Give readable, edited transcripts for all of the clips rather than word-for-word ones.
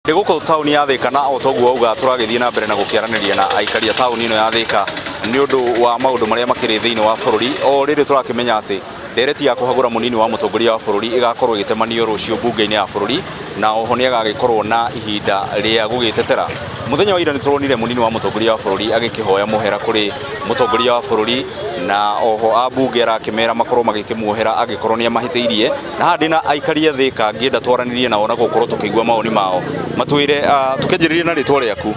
Ndĩ gũkũ taũni ya Thika na o toguo auga tũragĩthiĩ na mbere na gũkĩaranĩria na aikari a taũni ĩno ya Thika nĩ ũndũ wa maũndũ marĩa makĩrĩ thĩinĩ wa bũrũri. O rĩrĩ tũrakĩmenya atĩ ndereti ya kũhagũra mũnini wa mũtongoria wa bũrũri ĩgakorwo ĩgĩtemanio rũciũ mbunge-inĩ ya bũrũri, na oho nĩ agagĩkorwo na ihinda rĩa gũgĩtetera. Mũthenya wa ira nĩ tũronire mũnini wa mũtongoria wa bũrũri agĩkĩhoya mũhera kũrĩ mũtongoria wa bũrũri, na oho ambunge arakĩmera makorwo magĩkĩmuohera angĩkorwo nĩ amahĩtĩirie. Na haha ndĩna aikari a Thika ngĩenda twaranĩrie nao na gũkorwo tũkĩigua mawoni mao. Matwĩre, tũkĩanjĩrĩria na rĩtwa rĩaku,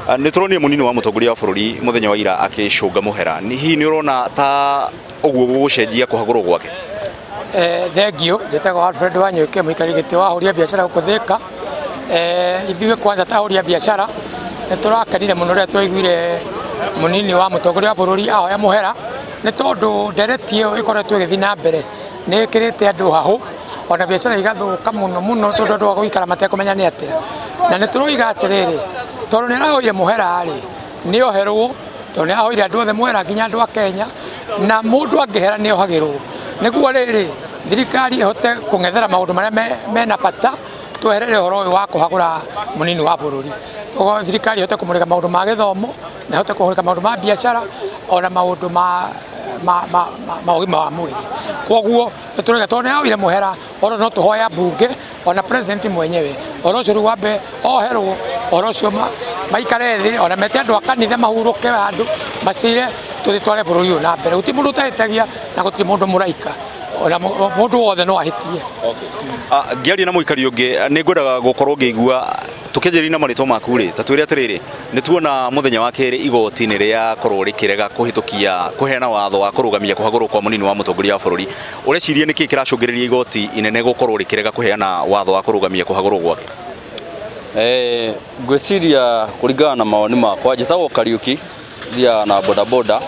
nĩ tũronire mũnini wa mũtongoria wa bũrũri mũthenya wa ira akĩcũnga mũhera. Hihi nĩ ũrona ta ũguo gũgũcenjia kũhagũrwo gwake? Thengiũ, njĩtagwo Alfred Wanyuike, mũikari gĩtĩ wa ahũri a biacara gũkũ Thika. Ithuĩ kwanza ta ahũri a biacara nĩ tũrakenire mũno rĩrĩa twaiguire mũnini wa mũtongoria wa bũrũri ahoya mũhera, nĩ tondũ ndereti ĩyo ĩkoretwo ĩgĩthiĩ na mbere nĩ ĩkĩrĩte andũ hahũ, ona biacara igathũka mũno mũno tondũ andũ a gũikara matekũmenya nĩ atĩa. Na nĩ tũroiga atĩrĩrĩ, tondũ nĩ arahoire mũhera rĩ, nĩ oherwo, tondũ nĩ arahoire andũ othe mũhera nginya andũ a Kenya, na mũndũ angĩhera nĩ ohagĩrwo. Nĩguo rĩrĩ thirikari ĩhote kũng'ethera maũndũ marĩa mena bata, tweherere ũhoro ũyũ wa kũhagũra mũnini wa bũrũri. Koguo thirikari ĩhote kũmũrĩka maũndũ ma gĩthomo, na ĩhote kũmũrĩka maũndũ ma biacara, ona maũndũ ma ũgima wa mwĩrĩ. Koguo nĩ tũrauga tondũ nĩ arahoire mũhera, ona no tũhoya mbunge ona president mwenyewe ũhoro ũcio rĩu wambe oherwo, ũhoro ũcio maikare thĩ, ona mete andũ a kanitha mahurũke handũ macire tũthiĩ tware bũrũri ũyũ na mbere. Gũtirĩ mũndũ ũtahĩtagia na gũtirĩ mũndũ mũraika, ona mũndũ wothe no ahĩtie. Ngĩaria na mũikari ũngĩ nĩ ngwendaga gũkorwo ngĩigua tũkĩanjĩrĩria na marĩtwa maku rĩ, ta twĩre atĩrĩrĩ, nĩ tuona mũthenya wa kerĩ igoti nĩ rĩakorwo rĩkĩrega kũhĩtũkia kũheana watho wa kũrũgamia kũhagũrwo kwa mũnini wa mũtongoria wa bũrũri. Ũreciria nĩkĩ kĩracũngĩrĩria igoti inene gũkorwo rĩkĩrega kũheana watho wa kũrũgamia kũhagũrwo gwake? Ngwĩciria kũringana na mawoni makwa, njĩtagwo Kariũki, thiaga na bodaboda,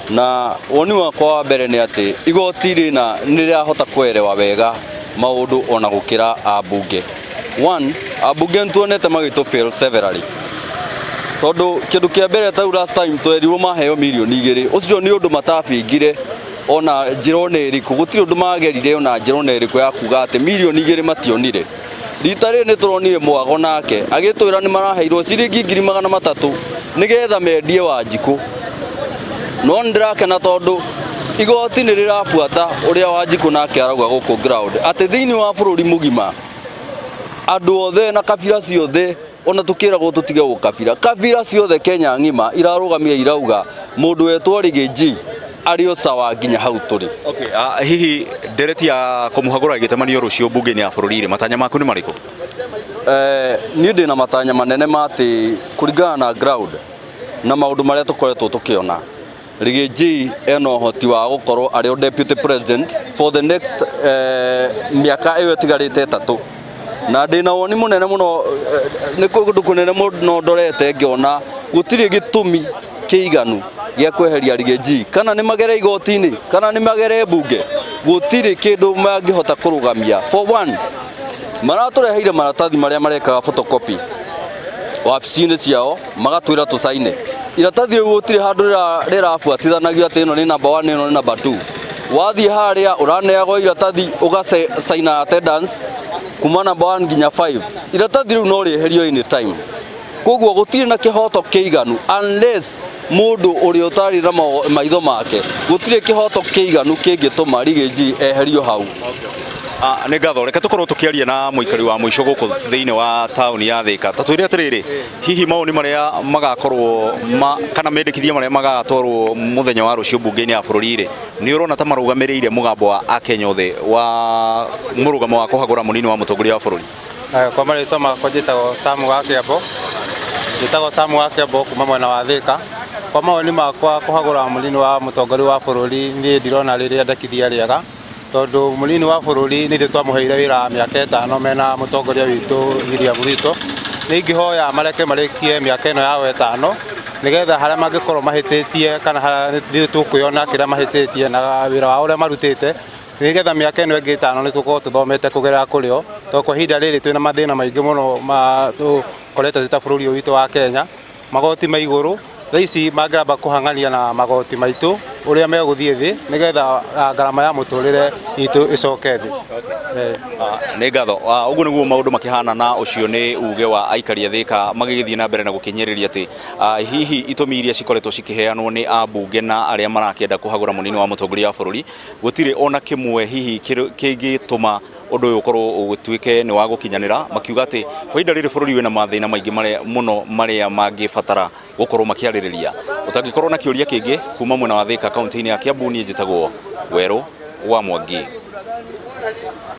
na woni wakwa wa mbere nĩ atĩ igoti rĩna nĩ rĩrahota kũerewa wega maũndũ ona gũkĩra ambunge. One, ambunge nĩ tuonete magĩtũ fail severally, tondũ kĩndũ kĩa mbere ta last time twerirwo maheo mirioni 2, ũcio nĩ ũndũ matabingire ona njĩra ona ĩrĩkũ, gũtirĩ ũndũ magerire ona njĩra ona ĩrĩkũ ya kuga atĩ mirioni 2 mationire. Rita rĩrĩ nĩ tũronire Mwago nake agĩtwĩra nĩ maraheirwo ciringi 300,000 nĩgetha mendie Wanjikũ. No nĩ ndĩrakena tondũ igoti nĩ rĩrabuata ũrĩa Wanjikũ nake arauga gũkũ ground, atĩ thĩinĩ wa bũrũri mũgima andũ othe na kabira ciothe, ona tũkĩragwo tũtige gũkabira, kabira ciothe Kenya ng'ima irarũgamia irauga mũndũ wetwo Riggy arĩ o sawa nginya hau tũrĩ. Okay, hihi ndereti ya kũmũhagũra ĩgĩtemanio rũciũ mbunge-inĩ ya bũrũri rĩ, matanya maku nĩ marĩkũ? Niĩ ndĩna matanya manene ma atĩ kũringana na ground na maũndũ marĩa tũkoretwo tũkĩona, Riggy G ena ũhoti wa gũkorwo arĩ o deputy president for the next mĩaka ĩyo ĩtigarĩte 3, na ndĩna woni mũnene mũno, nĩ kũndũ kũnene mũno ndorete ngĩona gũtirĩ gĩtũmi kĩiganu gĩa kweheria Riggy G, kana nĩ magere igoti-inĩ kana nĩ magere mbunge, gũtirĩ kĩndũ mangĩhota kũrũgamia. For one, maratũreheire maratathi marĩa marekaga photocopy wabici-inĩ ciao, magatwĩra tũcaine iratathi rĩu, gũtirĩ handũ rĩrabuatithanagio atĩ ĩno nĩ number 1, ĩno nĩ number 2. Wathiĩ harĩa ũraneagwo iratathi ũgacaina attendance kuma number 1 nginya 5. Iratathi rĩu no rĩeherio any time, koguo gũtirĩ na kĩhoto kĩiganu unless mũndũ ũrĩa ũtarĩ na maitho make, gũtirĩ kĩhoto kĩiganu kĩngĩtũma Riggy G eherio hau. Nĩ ngatho, reke tũkorwo tũkĩaria na mũikari wa mũico gũkũ thĩinĩ wa taũni ya Thika. Ta twĩre atĩrĩrĩ, hihi mawoni marĩa magakorwo kana mendekithia marĩa magatwarwo mũthenya wa rũciũ mbunge-inĩ ya bũrũri rĩ, nĩ ũrona ta marũgamĩrĩire mũgambo wa Akenya othe wa mũrũgamo wa kũhagũra mũnini wa mũtongoria wa bũrũri? Kwa marĩtwa makwa njĩtagwo Sam wa Kĩambo, njĩtagwo Sam wa Kĩambo kuma mwena wa Thika. Kwa mawoni makwa kũhagũra mũnini wa mũtongoria wa bũrũri niĩ ndirona rĩrĩ rĩendekithia rĩega, tondũ mũnini wa bũrũri nĩ ithuĩ twamũheire wĩra wa mĩaka 5 mena mũtongoria witũ William Ruto. Nĩ ingĩhoya mareke marĩkie mĩaka ĩno yao 5, nĩgetha harĩa mangĩkorwo mahĩtĩtie kana harĩa ithuĩ tũkwĩona kĩrĩa mahĩtĩtie na wĩra wao ũrĩa marutĩte, nĩgetha mĩaka ĩno ĩngĩ 5 nĩ tũkorwo tũthomete kũgerera kũrĩ o, tondũ kwa ihinda rĩrĩ twĩna mathĩna maingĩ mũno ma tũkoretwo twĩ ta bũrũri ũyũ witũ wa Kenya, magoti ma igũrũ. Thaa ici mangĩamba kũhang'ania na magoti maitũ ũrĩa megũthiĩ thĩ nĩgetha ngarama ya mũtũrĩre itũ ĩcoke thĩ. Nĩ ngatho. Ũguo nĩguo maũndũ makĩhana, na ũcio nĩ uge wa aikari a Thĩka magĩgĩthiĩ na mbere na gũkinyĩrĩria atĩ hihi itũmi iria cikoretwo cikĩheanwo nĩ ambunge na arĩa marakĩenda kũhagũra mũnini wa mũtongoria wa bũrũri gũtirĩ ona kĩmwe hihi kĩngĩtũma ũndũ ũyũ ũkorwo ũtuĩke nĩ wa gũkinyanĩra, makiuga atĩ kwa ihinda rĩrĩ bũrũri wĩna mathĩna maingĩ marĩa mũno marĩa mangĩbatara gũkorwo makĩarĩrĩria. Ũtangĩkorwo na kĩũria kĩngĩ kuma mwena wa Thĩka kaunti-inĩ ya Kiambu, niĩ njĩtagwo Werũ wa Mwangi.